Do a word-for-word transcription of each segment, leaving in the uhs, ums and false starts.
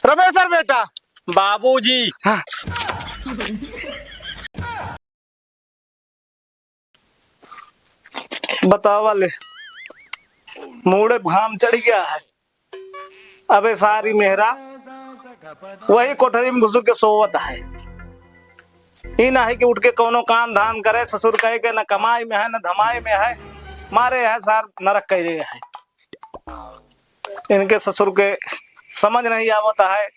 तबे सर बेटा। बाबूजी। हाँ। बतावा ले, मूड़े घाम चढ़ गया है। अबे सारी मेहरा वही कोठरी में घुसुर के सोवत है। ई नाही कि उठ के कौनो काम धाम करे, ससुर कहे के न कमाई में है, न धमाई में है, मारे है सार नरक करे है। इनके ससुर के समझ नहीं आवत है,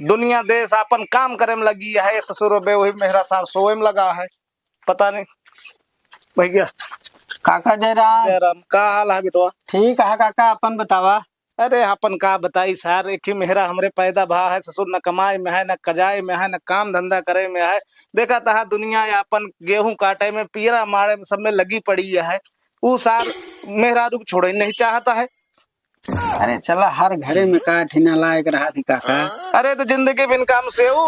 दुनिया देश आपन काम करे में लगी है, ससुर बे वही मेहरा सार सोए में लगा है। पता नहीं भैया। काका जयराम। जयराम, का हाल है बेटवा? ठीक है काका, अपन बतावा। अरे अपन का बताई सार, एक ही मेहरा हमरे पैदा भा है, ससुर न कमाए में है, न कजाए में है, न काम धंधा करे में है। देखा तहा दुनिया या अपन गेहूं काटे में, पीरा मारे में, सब में लगी पड़ी है। ऊ सार मेहरारू के छोड़े नहीं चाहता है। अरे चला, हर घरे में का ठिना लायक रहा थी काका। अरे तो जिंदगी बिन काम से ऊ,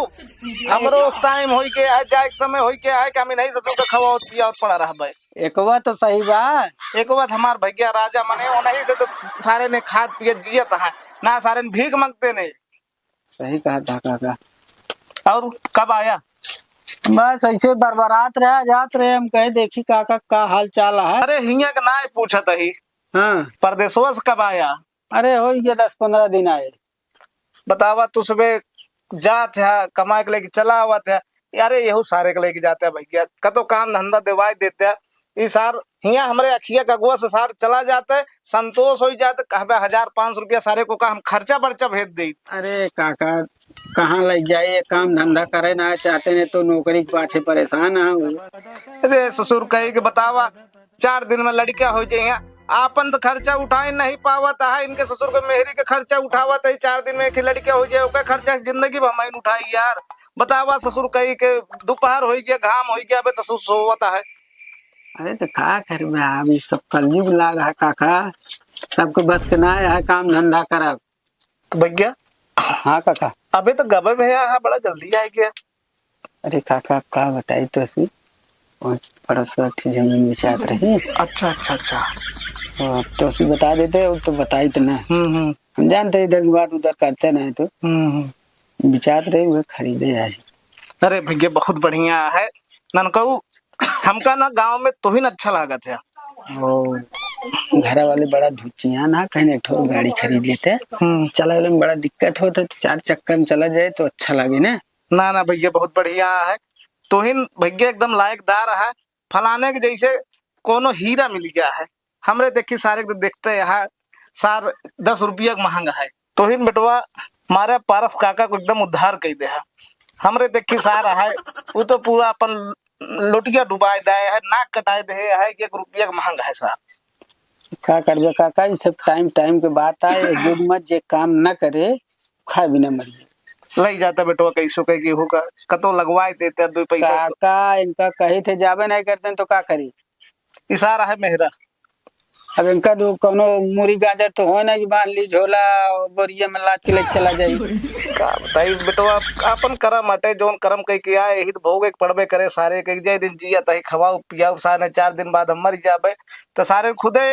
हमरो टाइम होई के है, जाए के समय होई के है कि हम नहीं ससुर का खवावत पियावत पड़ा रहबे। एकवा तो सही बा। एकवा तो हमार भैया राजा मने, उन्हीं से तो सारे ने खाद पियत जियत है, ना सारे ने भीख मांगते ने। सही कहा था काका। और कब आया? बस ऐसे बरबरात रहा, जात रहे, हम कहे देखी काका का हाल चाल है। अरे हियां के ना पूछत ही। हाँ। परदेसवा से कब आया? अरे हो गया दस पन्द्रह दिन आए। बतावा तू सुबह जात है कमाए के लेके चला आवत है, अरे यहू सारे के लेके जाते हैं भैया, कतो काम धंधा देवाई देते हैं। ई सार हियां हमरे अखिया के अगुआ से सार चला जाते, संतोष हो जाते, कहबे हजार पाँच सौ रुपया सारे को का हम खर्चा बर्चा भेज दे। अरे काका, कहाँ लग जाए, ये काम धंधा करे ना चाहते ने तो नौकरी के पाछे परेशान है। अरे ससुर कहे के बतावा, चार दिन में लड़का हो जाए, आपन तो खर्चा उठाए नहीं पावत है, इनके ससुर के मेहरी के खर्चा उठावत है, चार दिन में एक ही लड़का हो जाए, ओकर खर्चा जिंदगी भर मैं उठाई यार। बतावा ससुर कही के दोपहर हो गया, घाम हो गया, अबे तो ससुर सोवत है। अरे तो का करबे, अब ई सब कलयुग लाग है काका, सबके बस के ना है काम धंधा करब। तो भैया। हाँ काका। अबे तो गबे भैया, हाँ बड़ा जल्दी आ गया। अरे काका, का बताई तो सी, वो पड़ोस वाली जमीन बेचात रही। अच्छा, अच्छा, अच्छा। तो, तो सी बता देते, वो तो बताई तो ना। हम्म, हम्म। हम जानते इधर की बात उधर करते नहीं तो। हम्म, हम्म। बेचात रही, वो खरीदे आई। अरे भैया, बहुत बढ़िया है। ननकऊ, हमका ना गांव में तोहिन अच्छा लागत है। ओ, घरा वाले बड़ा ढुचिया ना, कहीं एक ठो गाड़ी खरीद लेते। हम्म। चला में बड़ा दिक्कत होता, तो चार चक्का में चला जाए तो अच्छा लागे ना। ना, ना भैया, बहुत बढ़िया है। तोहिन भैया एकदम लायकदार है। फलाने के जैसे कोनो हीरा मिल गया है। हमरे देखी सारे के देखते यहाँ सार दस रुपया के महंगा है। तोहिन बेटवा मारे पारस काका को एकदम उद्धार कर दे है। हमरे देखी सार है, वो तो पूरा अपन लोटिया डुबाए दे है, नाक कटाए दे है कि एक रुपया के महंगा है सार। का करबे काका, ई सब टाइम टाइम के बात है। एक युग में जे काम न करे, खाए बिना मर जाए। लई जाता बेटवा, कैसो कह के होगा, कतो लगवाए देता दो पैसा। काका, इनका कही थे जाबे नहीं करते तो का करी? इशारा है मेहरा। अब इनका तो कोनो मुरी गाजर तो हो ना कि बांध ली झोला, बोरिया में लाद के लेके चला जाई। का बताई बेटवा, आपन करम अटे, जौन करम कह के आए, यही तो भोगे के पड़बे करे। सारे के एक दिन जिया तही खवाऊ पियाऊ, सारे चार दिन बाद हम मर जाबे, तो सारे खुदे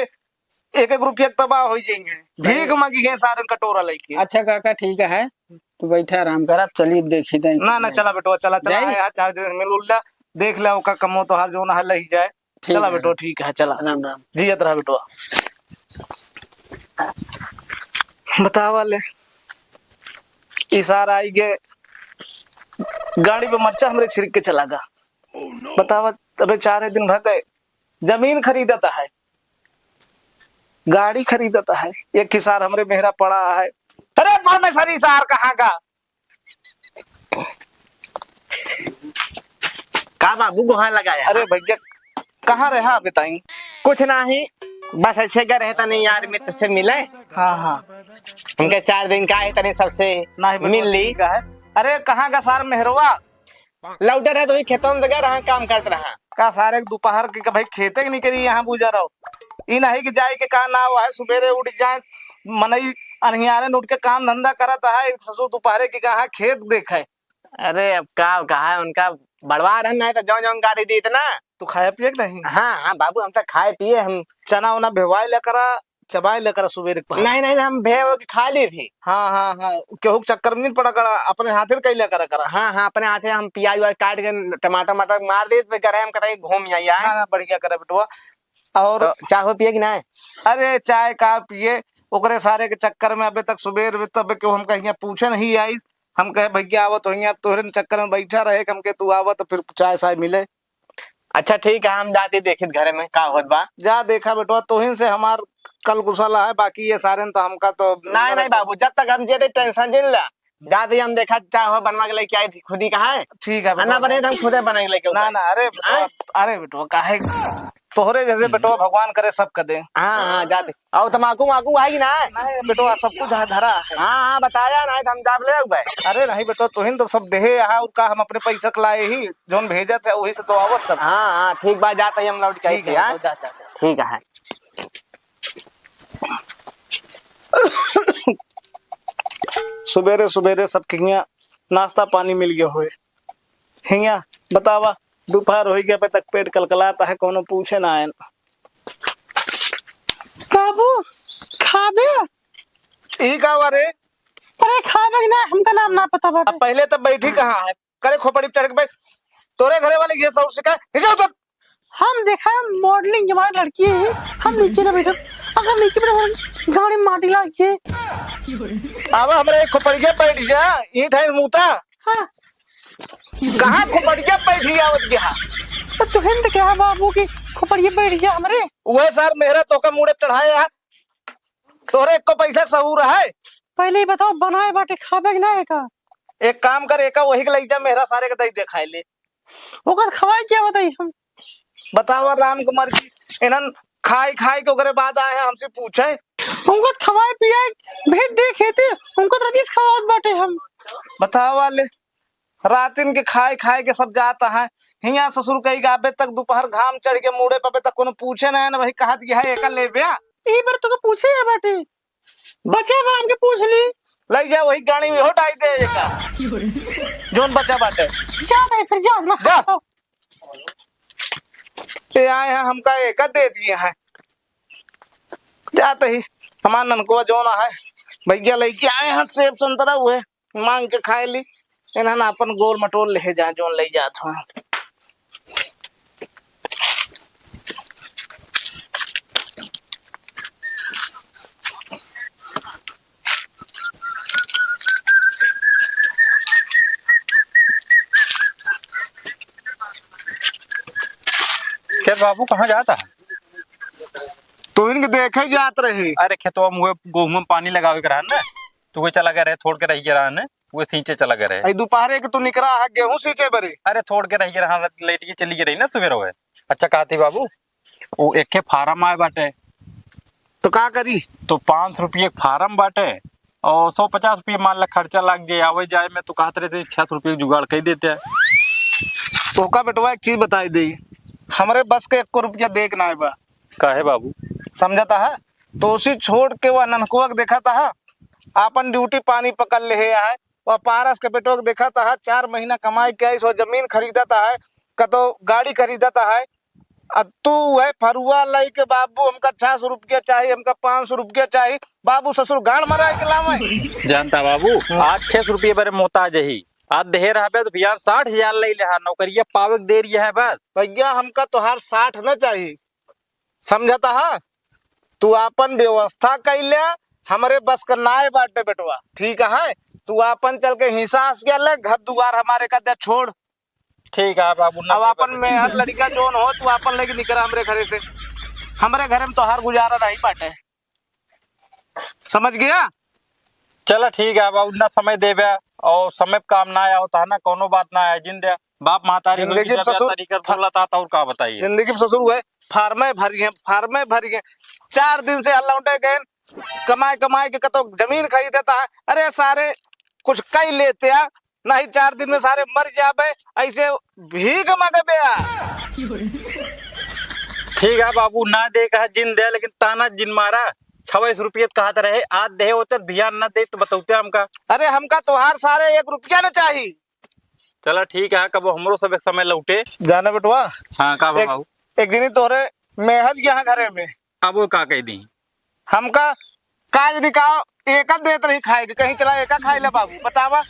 एक एक रुपया के तबाह हो जाएंगे। सही। भीख मांगी गए सारे कटोरा लेके। अच्छा काका, ठीक है, तू बैठा आराम कर, आप चलिए देखी दें। ना, ना, चला बेटवा, चला, चला, जाई? आया चार दिन मिल उल्ला, देख ले ओका कमो तोहार जौन है लही जाए। ठीक चला है। बेटवा, ठीक है, चला। राम राम। जियत रहा बेटवा। बतावा ले, इशारा आई गे, गाड़ी पे मरचा हमरे छिड़क के चला गा। बतावा, अबे चारे दिन भर गए, जमीन खरीदता है, गाड़ी खरीदता है, एक किसार हमरे मेहरा पड़ा है। अरे परमेश्वरी सार कहाँ का? का बाबू गोहा लगाया? अरे भैया, कहाँ रहा बताई? कुछ नाही, बस ऐसे गए रहे तनी यार मित्र से मिले। हाँ, हाँ। उनके चार दिन का है तनी सबसे ना ही मिल ली। ठीक है। अरे कहाँ का सार मेहरवा? लौटे रहे तो वही खेतों में गए रहा, काम करत रहा। का सारे दोपहर के भाई खेते के निकली यहाँ बुझा रहो। ई नहीं कि जाए के का ना हुआ है, सुबेरे उठ जाए, मनई अनहियारे उठ के काम धंधा करत है, ससुर दोपहरे के कहाँ खेत देखे। अरे अब का कहा है उनका, बड़वा रहन नहीं तो जौन जौन गाड़ी दी इतना। तू खाए पिए के नहीं? हाँ, हाँ बाबू, हम तो खाए पिए, हम चना उना भेवाए ले करा, चबाए ले करा सुबेरे के पहर। नहीं, नहीं, हम भे वो खा ली थी। हाँ, हाँ, हाँ, केहू के चक्कर में नहीं पड़ा करा, अपने हाथे कई ले करा करा। हाँ, हाँ, अपने हाथे हम प्याज व्याज काट के, टमाटर वमाटर मार दे, फिर गरम कतई घूम जाई आए। ना, ना, बढ़िया करे बेटवा। और तो चाय हो पिए कि ना? अरे, चाय का पिए, ओकरे सारे के चक्कर में अबे तक सुबेर में तब केहू हमका हियाँ पूछे नहीं आइस। हम कहे, "भैया, आवत होइहें, अब तोहरे चक्कर में बैठा रहे, हमके तू आवत, तो फिर चाय साय मिले।" अच्छा, ठीक है, हम जाते देखित घरे में का होत बा। जा देखा बेटवा, तोहिन से हमार कल कुशल है, बाकी ये सारे न तो हमका तो नहीं, नहीं बाबू, जब तक हम जेते tension जिन ला, जाते ही हम देखा, चाय हो बनवा के लेके आई थी, खुद ही कहा है। ठीक है आ, ना बेटवा। बने तो हम खुदे बना के लेके ना, आए। ना, अरे बेटवा, हाँ? अरे बेटवा, काहे तोहरे जैसे हम्म। बेटवा भगवान करे सब कर दे। हाँ, हाँ, जाते। और तमाकू माकू आई कि ना? नहीं बेटवा, सब कुछ है, धरा है। हाँ, हाँ, बताया ना, तो हम जाब ले आऊ भाई। अरे नहीं बेटवा, तोहिन तो सब देहे यहाँ, और का हम अपने पैसा के लाए ही, जोन भेजत है, वही से तो आवत सब। हाँ, हाँ, ठीक बा, जाते ही हम लौट के ठीक आइते है हैं। बेटवा, जा, जा, जा। ठीक है। सुबेरे सुबेरे सबके हियाँ नाश्ता पानी मिल गयो होए। हियाँ बतावा, दोपहर होई गया, अबे तक पेट कलकलाता है, कोनो पूछे ना आयन। बाबू, खाबे? ई का हुआ रे? अरे खाबे कि ना, हमका नाम ना पता बाटे। अब पहले तब बैठी कहाँ है? करे खोपड़ी पे चढ़ के बैठ। तोरे घरे वाले ये सौर सिखाए, नीचे उतर। हम देखा है modeling जमाने लड़की है, हम नीचे ना बैठब। अगर नीचे बैठब, गाड़ी में माटी लाग जाए। अब हमरे खोपड़िया बैठ जा, ईंट है मूता। हाँ। कहाँ खोपड़िया बैठी आवत गया? तो तुहिन तो कहा बाबू की खोपड़िया बैठ जा हमरे। वह सर मेहरा तोका मूड़े चढ़ाए है, तोरे एको पैसा के सहूर है? पहले ही बताओ, बनाए बाटे खाबे कि ना एका? एक काम कर, एका वही के लई जा, मेहरा सारे के दई दे खाए ले। ओकर खवाए क्या बताई हम? बतावा राम के मर्जी, इन्हन खाए खाए के ओकरे बाद आए हैं हमसे पूछे। उनको खवाए पियाए भेज दे खेती, उनको तो रजीस खवावत बाटे हम। बतावा ले, रातिन के खाए खाए के सब जाता है। हियाँ ससुर कही गाबे तक दोपहर घाम चढ़ के मूड़े पे तक कोनो पूछे ना है ना, वही कहत गया है एका लेबे। यही बार तो पूछे है बाटे। बचा बा, हमके पूछ ली। लई जा वही गाड़ी में हो डाई दे एका। जोन बचा बाटे। जा दे फिर जा, ना जा। तो। ये आए हैं, हमका एका दे दिए हैं। जाते ही हमार ननकुआ जोन है, भैया लेके आए हैं सेब संतरा, हुए मांग के खाए ली। इन्हन अपन गोल मटोल ले जा, जोन ले जात हो। क्या बाबू, कहाँ जाता है? तो इनके देखे जात रहे। अरे, खेतवा में हुए, गेहूं में पानी लगावे के रहा ना, तो वे चला गए रहे, छोड़ के रह गया रहा ना। वो सींचे चला गए रहे। आई दोपहरे के तू निकरा है गेहूं सींचे बरे? अरे, छोड़ के रह गए रहा, लेट के चली गई रही ना सुबेरे हुए। अच्छा, कहती बाबू, वो एक फार्म आए बाटे। तो का करी? तो पाँच सौ रुपये फार्म बाटे और सौ पचास रुपये मान ला खर्चा लाग जाए आवे जाए में, तो कहत रहे थे छह सौ रुपये जुगाड़ कर देते हैं। तो का बेटवा, एक चीज बताई दे, हमरे बस के एको रुपया देख ना आए बा। काहे बाबू? समझता है? तो उसी छोड़ के वह ननकुआ के देखता है, आपन ड्यूटी पानी पकड़ ले है, वह पारस के बेटो के देखता है, चार महीना कमाई के आई, सो जमीन खरीदता है, कतो गाड़ी खरीदता है। आ तू है फरुआ लाई के, "बाबू, हमका छह सौ रुपया चाहिए, हमका पाँच सौ रुपया चाहिए।" बाबू, ससुर गाड़ मराए के लावे। जानता बाबू, हाँ। आज छह सौ रुपये बरे मोहताज ही, आज देहे रहबे तो बिहान साठ हजार ले ले हा, नौकरिया पावे के देरी है बस। भैया, हमका तोहार साठ न चाहिए, समझता है? तू आपन व्यवस्था कइ ले, हमरे बस का नाय बाटे बेटवा, ठीक है? तू आपन चल के हिसाब से ले, घर दुआर हमारे का दे छोड़। ठीक है बाबू, ना अब आपन मेहर लड़िका जोन हो, तू आपन लेके निकरा हमरे घरे से। हमरे घरे में तोहार गुजारा नहीं बाटे, समझ गया? चला ठीक है बाबू, ना समय देबे और समय पे काम ना आया होता है ना, कोनो बात ना है, जिन दे बाप महतारी जिंदगी में ससुर तरीका फा-, बोला था, तो और का बताइए? जिंदगी में ससुर हुए, फार्मे भरी है, फार्मे भरी है। चार दिन से यहाँ लौटे गए, कमाए, कमाए के कतो जमीन खरीद देता है। अरे सारे कुछ कई लेते हैं, नहीं चार दिन में सारे मर जाबे, ऐसे भीख मांगे बे आ। ठीक है बाबू, ना दे कहा जिन दे, लेकिन ताना जिन मारा। छवाईस रुपये कहत रहे, आज देहे होते तो बिहान ना दे तो बतौते हमका। अरे हमका तोहार सारे एक रुपया ना चाही। चला ठीक है, कब हमरो सब एक समय लौटे। जाना बेटवा। हाँ, का एक, बाबू? एक दिन ही तोहरे मेहर यहाँ घरे में। अब वो का कह दी? हमका काज निकाल, एका देत रही खाए के, कहीं चला एका खाई ले बाबू, बतावा।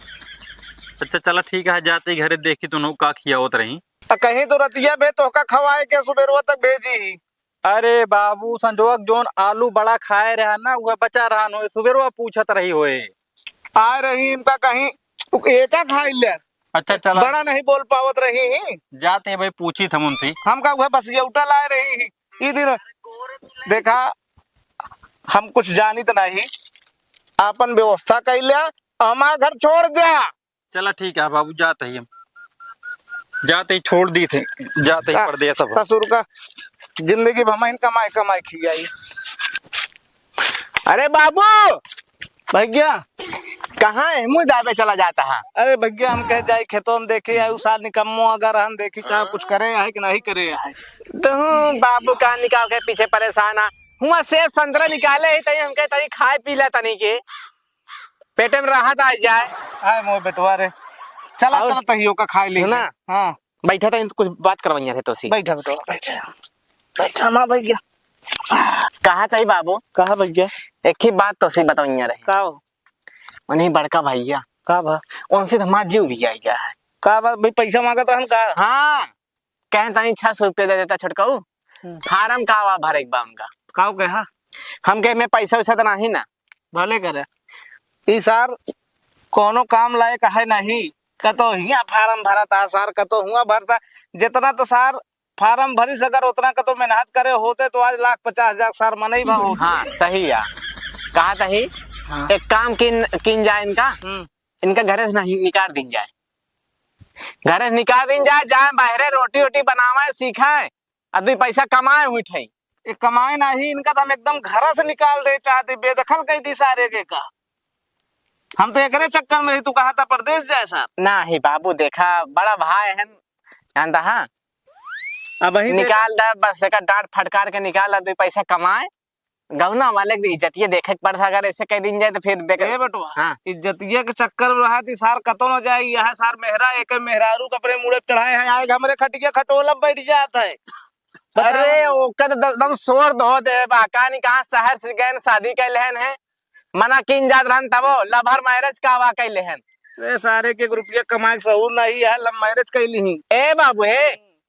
अच्छा चला ठीक है, जाते ही घरे देखी तू का खियावत रही। आ कहीं तो रतिया भे तोहका खवाए के सुबेरवा तक भेजी ही। अरे बाबू, संजोग जोन आलू बड़ा खाए रहा ना, वह बचा रहा न होए, सुबेरवा पूछत रही होए। आए रही इनका कहीं एका खाई ले। अच्छा चला। बड़ा नहीं बोल पावत रही ही। जाते हैं भाई, पूछी थम उनसे। हमका वह बस ये उठा लाए रही ही। ई दिन देखा, हम कुछ जानित नहीं, आपन व्यवस्था कर लिया, हमार घर छोड़ दिया। चला ठीक है बाबू, जात ही हम, जात ही छोड़ दी थे, जात ही का परदेस अब। ससुर का जिंदगी भर हम कमाई कमाई खियाई। अरे बाबू, भैया। कहाँ है? मुँह दाबे चला जाता है। अरे भैया, हम कह जाए खेतों में देखे आए, उ सार निकम्मो अगर हम देखी का कुछ करे है कि नहीं करे है। तू बाबू का निकाल के पीछे परेशान आ। हुआ सेब संतरा निकाले ही तई हमके तई खाए पी ले तनी के। पेटे में राहत आ जाए। आए मोर बेटवा रे। चला, और चला तहियो का खाए ले। सुना। हाँ। बैठा था, इनको कुछ बात करवाइया रहे तोसी। बैठा बेटवा, बैठा। बैठा ना भैया। कहा था ही बाबू? कहा भैया? एक ही बात तोसी बताइया रहे। का हो? उन्हीं बड़का भैया। का बा? उनसे तो हमारा जीव भी आई गया है। का बात भाई, पैसा मांगत रहन का? हाँ। कहें तनी छह सौ रुपया दे देता छोटकऊ। हम्म। फार्म का वा भरे के बा उनका। का कहा? हम कहे में पैसा वैसा तो नहीं ना। भले करे। ई सार कोनो काम लायक है नहीं। कतो हियाँ फार्म भरता सार, कतो हुआ भरता। जितना तो सार फार्म भरिस अगर उतना कतो मेहनत करे होते तो आज लाख पचास हजार सार मनई भा होते। हाँ, सही है। कहा तही, हाँ। एक काम किन, किन जाए इनका, हम्म। इनका घरे से नहीं निकाल दिन जाए। घरे से निकाल दिन जाए, जाए बाहरे रोटी वोटी बनावे सीखे, आ दुई पैसा कमाए हुई ठई। ये कमाए नाही, इनका तो हम एकदम घर से निकाल दे चाहते, बेदखल कर दी सारे के का। हम तो एकरे चक्कर में ही तू कहा था परदेस जाए सार। नाही बाबू, देखा बड़ा भाई है, जानता हाँ। अब ही निकाल दे, बस एका डांट फटकार के निकाल दे, दुई पैसा कमाए। गौना वाले के इज्जतिया देखे के पड़ता, अगर ऐसे कह दिन जाए तो फिर बेकार। ए बटवा, हाँ। इज्जतिया के चक्कर में रहा थी सार, कतो न जाए, यह सार मेहरा, एक मेहरारू कपड़े मुड़े चढ़ाए हैं, आए हमरे खटिया खटोला बैठ जात है। बता। अरे, ओकर तो एकदम शोर धो दे बा, का नहीं कहाँ शहर से गए न, शादी कर लेहन है, मना कीन जात रहन तबो, love marriage का वा कर लेहन। अरे, सारे के एक रुपया कमाए के सहूर नहीं है, love marriage कर ली ही। ए बाबू, हे,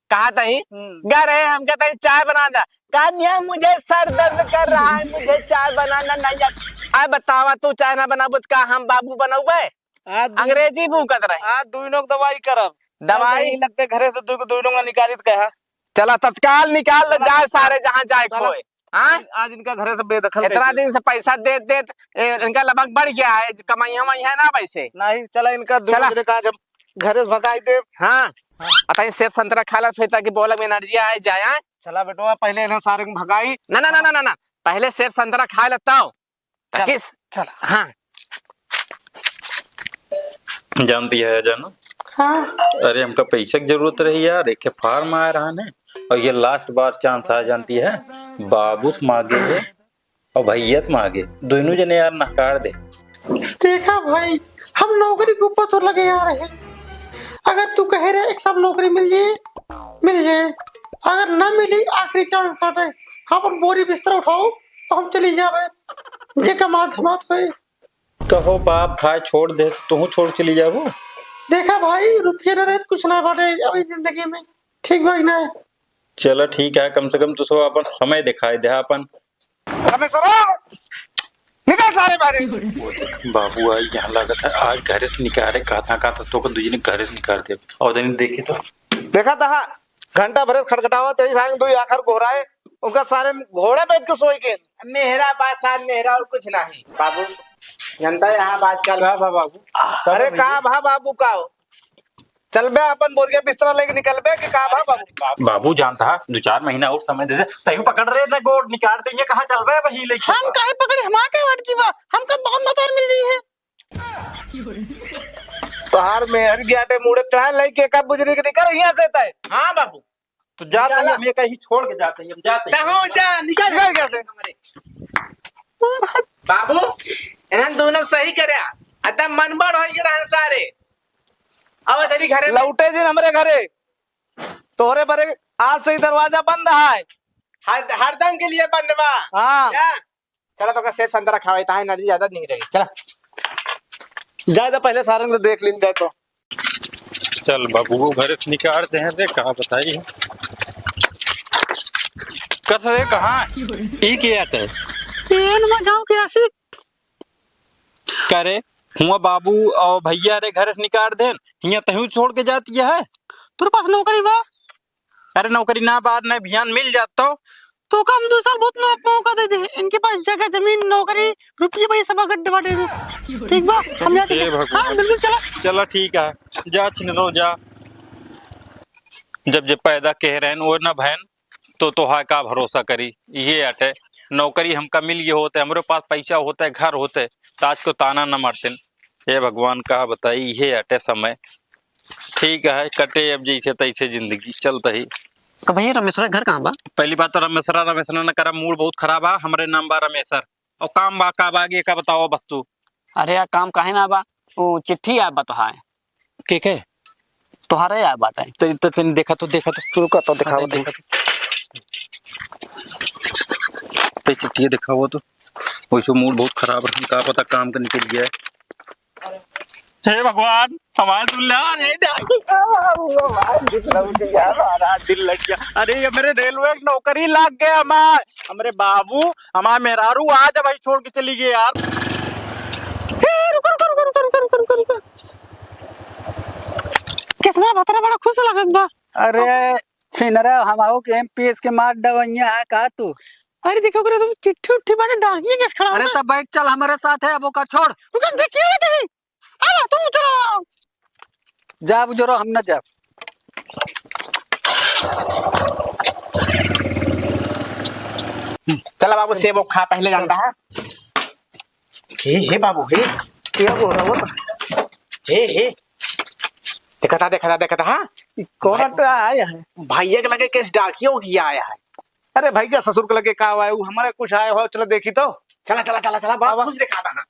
कहा तही? हम्म। गा रहे हमके तही चाय बना दा। कहा दिया, "मुझे सर दर्द कर रहा है, मुझे चाय बनाना नहीं आता।" आय बतावा, तू चाय ना बनाबू त का हम बाबू बनौबे? आज दु-, अंग्रेजी भूकत रहे। आज दुइनों के दवाई करब। दवाई? आज यही लगते घरे से दु-, दुइनों का निकालित कहा। चला तत्काल निकाल ले, चला जाए तत्काल। सारे जहाँ जाए चला। खोए। हाँ? आज, आज इनका घरे से बेदखल इतना कर दे। दिन से पैसा देत, देत, ए, इनका लगभग बढ़ गया है, कमाई हमाई है ना वैसे। नहीं, चला इनका दो चला। बजे का जब घरे से भगाई दे। हाँ। हाँ। अतई सेब संतरा खा ला, फिर ताकि बोलक में energy आए जाए, हाँ? चला बेटवा, पहले इन्हें सारे को भगाई। ना, ना, ना, ना, ना, ना। पहले सेब संतरा खा लेता हो। चला, ताकि स-, चला। हाँ। जानती है जानू? हाँ। अरे, हमका पैसा की जरूरत रही यार, एक form आया रहा ने, और ये last बार chance आया, जानती है, बाबू से मांगे है और भैया से मांगे, दोनों जने यार नकार दे। देखा भाई, हम नौकरी के ऊपर तो लगे आ रहे हैं, अगर तू कहे रहे एक सब नौकरी मिल जाए, मिल जाए, अगर ना मिली आखिरी chance हटे, हम अपन बोरी बिस्तर उठाओ तो हम चली जावे, जे कमात धमात होए। कहो बाप, भाई छोड़ दे, तू छोड़ चली जाबू? देखा भाई, रुपये न रहे तो कुछ ना बाटे अभी जिंदगी में, ठीक भाई ना? चलो ठीक है, कम से कम तू सब अपन समय दिखाई दे अपन। रमेशरा, निकल सारे बाहरे। बाबू, आज यहाँ लागत है, आज घरे से निकाले, कहा था, कहा था, तो को दूजी ने घरे से निकाल दे। और दिन देखी तो। देखा था, घंटा भरे खटखटावा, तेरी सांग दुई आखर गोहराए, उनका सारे घोड़े बैठ के सोई के। मेहरा बात साथ मेहरा और कुछ नहीं। बाबू, जनता यहाँ बात कर। का बा बाबू? अरे का भा बाबू का हो? चलबे अपन बोरिया बिस्तरा लेके निकलबे कि का भा बाबू? बाबू जानता है, दो चार महीना और समय दे दे, तैयो पकड़ रहे ना गोड़ निकाल देंगे, कहाँ चलबे वही लेके? हम काहे पकड़े, हम आके वटकी बा, हमका बहुत मतार मिल रही है। तोहार मेहर गियाटे मुड़े चढ़ा लइके का बुजरी के निकर हियां से तय। हाँ बाबू। तो जात निकाला। हम ये कहीं छोड़ के जाते हैं, हम जाते हैं। तहूँ जा, निकल। निकल कैसे? बाबू, इन्हन दोनों सही करे। अतः मन बड़ होई के रहन सारे। अब तेरी घरे में लौटे जिन हमरे घरे। तोहरे बरे आज से ही दरवाजा बंद है। हर, हरदम के लिए बंद बा। हाँ। जा। चला तो का सेब संतरा खावा, इतना एनर्जी ज्यादा नहीं रही। चला। जाए तो पहले सारंग से देख लीन जाए तो। चल बाबू, वो घर से निकाल दे हैं रे, कहाँ बताई है। कस रे, कहाँ? ई के आते? एन मा गाँव के आशिक। का रे, हुआ बाबू और भैया रे घर से निकाल देन, हियाँ तहूँ छोड़ के जाती है? तोरे पास नौकरी बा? अरे नौकरी ना बा, नहीं भियान मिल जात तो। तो का हम दो साल बहुत नौ-, मौका दे दे। इनके पास जगह, जमीन, नौकरी, रुपये, पैसा बा, गड्ढे बाटे दे। ठीक बा, हम जाते हे हैं। भगवान। हाँ, बिल्कुल चला। चला ठीक है, जा छिनरो जा। जब जब पैदा कह रहे हैं, वो ना बहन, तो तोहा का भरोसा करी? ये अटे, नौकरी हमका मिल गई होते, हमरे पास पैसा होते, घर होते, तो आज को ताना न मारते। हे भगवान, का बताई, ये अटे समय। ठीक है, कटे अब जैसे तैसे जिंदगी चलत ही। का भैया, रमेशरा घर कहाँ बा? पहली बात तो रमेशरा, रमेशरा न करा, मूड बहुत खराब है। हमरे नाम बा रमेशर। और काम बा, का बा आगे का बताओ बस तू। अरे यार, काम काहे ना बा? वो चिट्ठी आया बा तोहार। के के? तोहारे आया बाटे। तो, तो तनी देखा तो, देखा तो। रुका तो, दिखाओ अरे तो। देखा तो। ते चिट्ठी दिखाओ तो। वैसे मूड बहुत खराब है, का पता काम का निकल गया है। हे भगवान, हमारे सुन ले, अरे डाकू, हमारा दिल लग गया, हमारा दिल लग गया। अरे ये मेरे रेलवे की नौकरी लग गया हमार। हमरे बाबू, हमार मेहरारू आज भाई छोड़ के चली गई यार। ए, रुको, रुको, रुको। किसमें भतरा बड़ा खुश लगत बा। अरे छिनरा, हम आओ के एमपीएस के मार डवैया है का तू? अरे देखो करे तुम चिट्ठी उट्ठी बाटे डाकिए केस खड़ा अरे होता। तब बैठ चल हमारे साथ है, अब ओका छोड़। रुको, हम देखिए नहीं कहीं। आवा, तुम चलो आओ। जा बुजुर्ग, हम ना जाब। चला बाबू, सेब खा पहले जानता है। हे, हे बाबू, हे। क्या बोल रहा हो? हे, हे। देखा था, देखा था, देखा था, हाँ? कौन अट्टा आया है? भैया के लगे केस डाकियो किया आया है। अरे भैया, ससुर के लगे का आया है? वो हमारे कुछ आया हो, चला देखी तो। चला, चला, चला, चला, बाबू, आवा। कुछ दिखा था ना।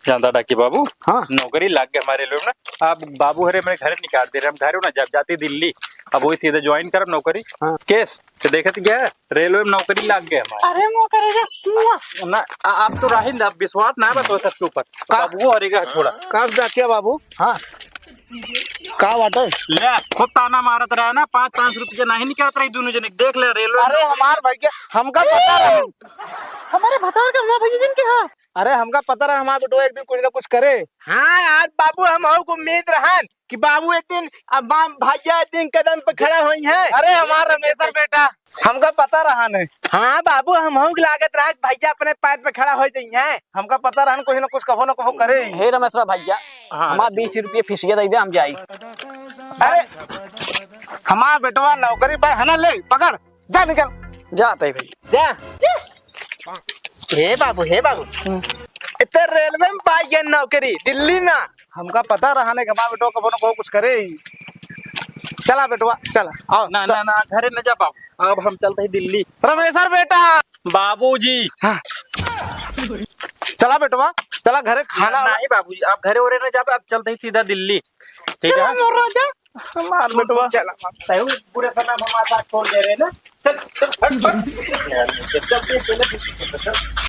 जानता डाकी बाबू, हाँ। नौकरी लाग गए हमारे रेलवे में ना। अब बाबू हरे मेरे घर निकाल दे रहे, हम घरे ना जाब, जाती दिल्ली। अब वही सीधे ज्वाइन करब नौकरी। हाँ। केस तो देखत क्या है, रेलवे में नौकरी लाग गए हमारे। अरे मुआ करे रे, मुआ। ना, आ-, आप तो राहिंद, आप विश्वास ना बा तो सब चुप है। का? बाबू हरे का छोड़ा। का जा क्या बाबू? हाँ। का बाटे? ले, खूब ताना मारत रहे ना, पाँच, पाँच रुपया नहीं निकालत रही दोनों जने, देख ले रेलवे में। अरे हमार भैया, हमका पता रहे। हमारे भतार का हुआ भैया जिनके हाँ। अरे, हमका पता रहा हमार बेटवा एक दिन कुछ ना कुछ करे। हाँ यार बाबू, हमहू को उम्मीद रहन कि बाबू एक दिन, अब बा-, भैया एक दिन कदम पे खड़ा होई है। अरे, हमार रमेशर बेटा, हमका पता रहा नहीं। हाँ बाबू, हमहू के लागत रहा कि भैया अपने पैर पे खड़ा हो जाई है। हमका पता रहन कुछ ना कुछ कभो ना कभो करे। हे रमेशरा भैया, हाँ। हमार बीस रुपये फीसिया दे दे, हम जाई। अरे, हमार बेटवा नौकरी पे है ना, ले पकड़। जा निकल। जात है भाई। जा। हे बाबू, हे बाबू। हम्म। इतना रेलवे में पाई गया नौकरी, दिल्ली में। हमका पता रहा नहीं कि हमारा बेटवा कबो न कबो कुछ करे ही। चला बेटवा, चला, आओ, ना, चल। ना, ना, घरे न जा बाबू। अब हम चलते हैं दिल्ली। प्रोफेसर बेटा। बाबूजी। हाँ। चला बेटवा, चला घरे खाना ना, वाला। नहीं बाबूजी, आप घरे ओरे न जाबे, आप चलते ही सीधा दिल्ली। ठीक चला है? मोर राजा। हमार बेटवा। चला, तू पूरे समय हमारे साथ छोड़ दे रहे ना। चल, चल, हट, हट। चल, चल, चल, चल।